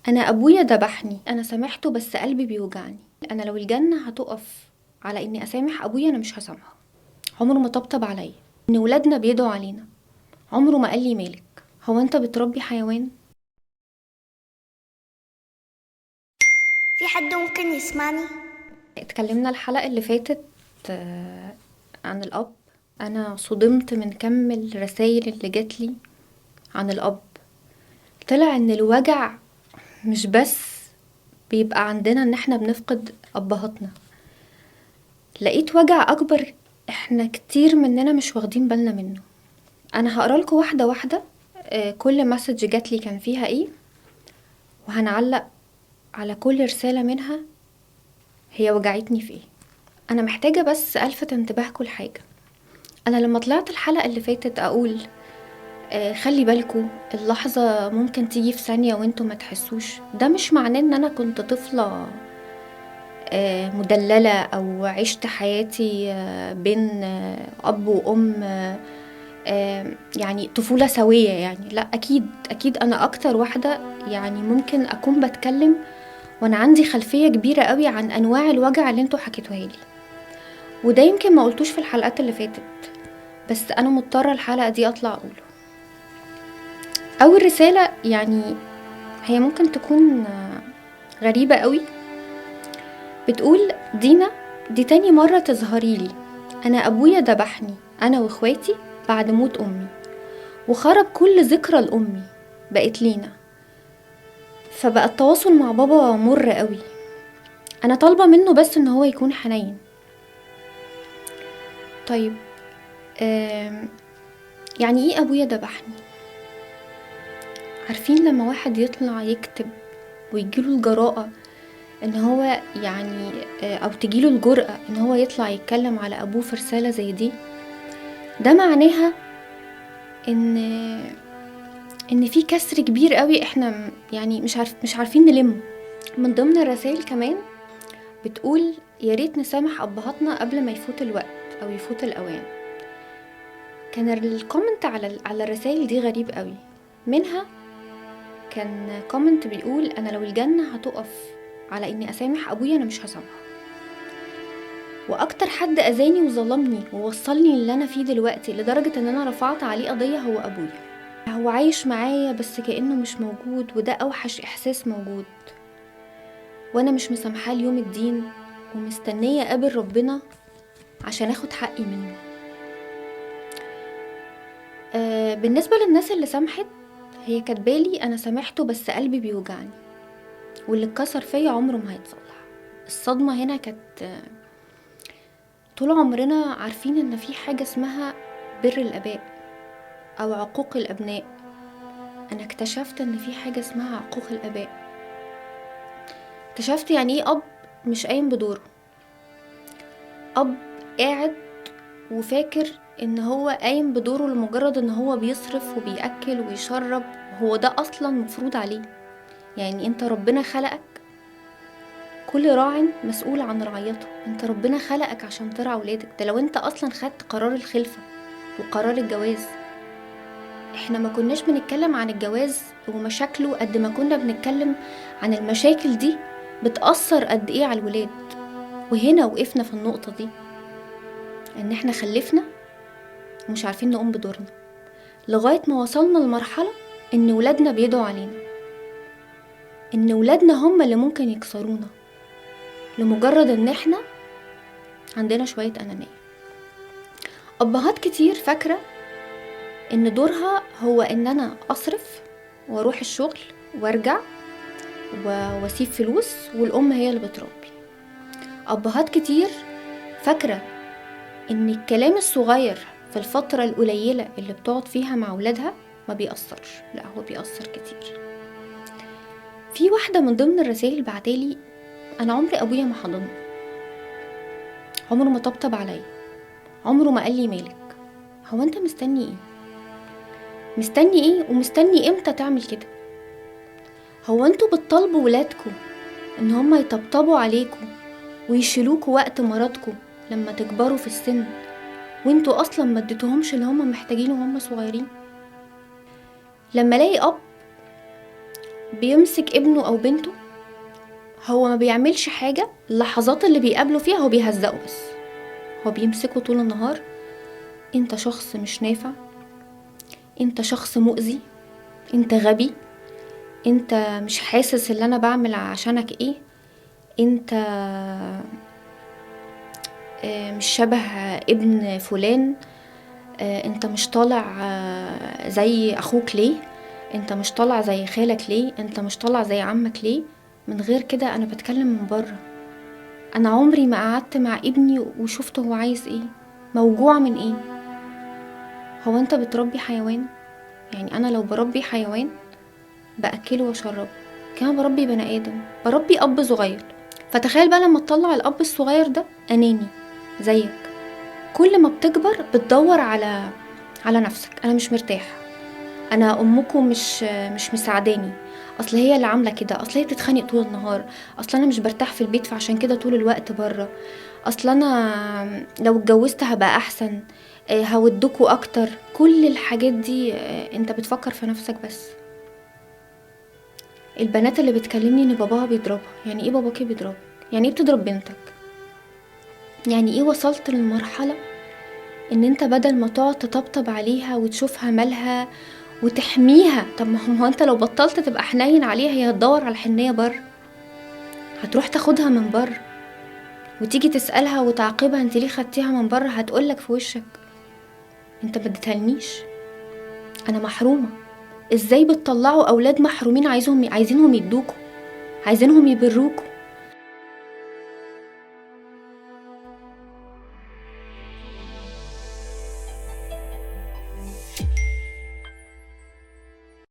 انا ابويا ذبحني، انا سامحته بس قلبي بيوجعني. انا لو الجنة هتقف على اني اسامح ابويا انا مش هسامحه. عمره ما طبطب عليا، ان ولادنا بيدعوا علينا، عمره ما قال لي مالك، هو انت بتربي حيوان؟ في حد ممكن يسمعني؟ اتكلمنا الحلقة اللي فاتت عن الأب. أنا صدمت من كم الرسائل اللي جات لي عن الأب. طلع إن الوجع مش بس بيبقى عندنا إن إحنا بنفقد أبهاتنا، لقيت وجع أكبر إحنا كتير مننا مش واخدين بالنا منه. أنا هقرأ لكم واحدة واحدة كل message جات لي كان فيها إيه، وهنعلق على كل رسالة منها هي وجعتني في إيه. أنا محتاجة بس ألفت انتباهكم لحاجة. أنا لما طلعت الحلقة اللي فاتت أقول خلي بالكم اللحظة ممكن تيجي في ثانية وانتم ما تحسوش، ده مش معناه ان أنا كنت طفلة مدللة أو عشت حياتي بين أب وأم يعني طفولة سوية يعني. لا، أكيد أكيد أنا أكتر واحدة يعني ممكن أكون بتكلم وأنا عندي خلفية كبيرة قوي عن أنواع الوجع اللي انتوا حكيتوها لي، وده يمكن ما قلتوش في الحلقات اللي فاتت، بس أنا مضطرة الحلقة دي أطلع أقوله. أول رسالة يعني هي ممكن تكون غريبة قوي، بتقول دينا دي تاني مرة تظهري لي، أنا أبويا ذبحني أنا وإخواتي بعد موت أمي، وخرب كل ذكرى لأمي بقت لينا، فبقى التواصل مع بابا مر قوي. أنا طالبة منه بس إن هو يكون حنين. طيب يعني إيه أبويا ذبحني؟ عارفين لما واحد يطلع يكتب ويجيله الجراءة إن هو يعني أو تجيله الجرأة إن هو يطلع يتكلم على أبوه في رسالة زي دي، ده معناها إن في كسر كبير قوي إحنا يعني مش عارفين نلمه. من ضمن الرسائل كمان بتقول يا ريت نسامح أبهاتنا قبل ما يفوت الوقت أو يفوت الأوان. كان ال comment على الرسائل دي غريب قوي. منها كان comment بيقول أنا لو الجنة هتقف على إني أسامح أبويا أنا مش هسامحه، وأكتر حد أذاني وظلمني ووصلني اللي أنا فيه دلوقتي لدرجة إن أنا رفعت عليه قضية هو أبويا. هو عايش معايا بس كأنه مش موجود، وده أوحش إحساس موجود، وأنا مش مسامحاه ليوم الدين، ومستنية أقابل ربنا عشان أخد حقي منه. بالنسبة للناس اللي سامحت، هي كاتبالي أنا سامحته بس قلبي بيوجعني، واللي اتكسر فيا عمره ما هيتصلح. الصدمة هنا كانت طول عمرنا عارفين إن في حاجة اسمها بر الآباء أو عقوق الأبناء. أنا اكتشفت إن في حاجة اسمها عقوق الآباء. اكتشفت يعني إيه أب مش قايم بدوره، أب قاعد وفاكر إن هو قايم بدوره لمجرد إن هو بيصرف وبيأكل ويشرب، هو ده أصلا مفروض عليه. يعني أنت ربنا خلقك، كل راع مسؤول عن رعيته، أنت ربنا خلقك عشان ترعى ولادك. ده لو أنت أصلا خدت قرار الخلفة وقرار الجواز. احنا ما كناش بنتكلم عن الجواز ومشاكله قد ما كنا بنتكلم عن المشاكل دي بتأثر قد ايه على الولاد. وهنا وقفنا في النقطة دي، ان احنا خلفنا ومش عارفين نقوم بدورنا، لغاية ما وصلنا لمرحلة ان ولادنا بيدعوا علينا، ان ولادنا هم اللي ممكن يكسرونا لمجرد ان احنا عندنا شوية أنانية. أبهات كتير فاكرة ان دورها هو ان انا اصرف واروح الشغل وارجع واسيب فلوس، والام هي اللي بتربي. ابهات كتير فاكرة ان الكلام الصغير في الفترة القليلة اللي بتقعد فيها مع ولادها ما بيأثرش. لا، هو بيأثر كتير. في واحدة من ضمن الرسائل اللي بعتالي، انا عمري ابويا ما حضني، عمره ما طبطب عليا، عمره ما قال لي مالك، هو انت مستني ايه؟ مستني ايه ومستني امتى تعمل كده؟ هو انتوا بتطالبوا ولادكم ان هم يطبطبوا عليكم ويشيلوكوا وقت مرضكم لما تكبروا في السن، وانتوا اصلا ما اديتوهمش اللي هم محتاجينه وهم صغيرين؟ لما الاقي اب بيمسك ابنه او بنته، هو ما بيعملش حاجة، اللحظات اللي بيقابله فيها هو بيهزقه بس، هو بيمسكه طول النهار. انت شخص مش نافع، انت شخص مؤذي، انت غبي، انت مش حاسس اللي انا بعمل عشانك ايه، انت مش شبه ابن فلان، انت مش طالع زي اخوك ليه، انت مش طالع زي خالك ليه، انت مش طالع زي عمك ليه. من غير كده انا بتكلم من بره، انا عمري ما قعدت مع ابني وشفته هو عايز ايه، موجوع من ايه. هو انت بتربي حيوان؟ يعني انا لو بربي حيوان باكله واشربه، كمان بربي بني ادم، بربي اب صغير. فتخيل بقى لما تطلع الاب الصغير ده اناني زيك. كل ما بتكبر بتدور على نفسك، انا مش مرتاح، انا امكم مش مساعداني، اصل هي اللي عامله كده، اصل هي بتتخانق طول النهار، اصل انا مش برتاح في البيت فعشان كده طول الوقت بره، اصل انا لو اتجوزت هبقى احسن، هودكوا اكتر. كل الحاجات دي انت بتفكر في نفسك بس. البنات اللي بتكلمني ان باباها بيضربها، يعني ايه باباكي بيضربك؟ يعني ايه بتضرب بنتك؟ يعني ايه وصلت للمرحلة ان انت بدل ما تقعد تطبطب عليها وتشوفها مالها وتحميها، طب ما هو انت لو بطلت تبقى حنين عليها هي هتدور على الحنية بره، هتروح تاخدها من بره وتيجي تسألها وتعاقبها انت ليه خدتيها من بره، هتقولك في وشك انت ما اديتهالنيش، انا محرومة. ازاي بتطلعوا اولاد محرومين عايزينهم يدوكوا، عايزينهم يبروكوا؟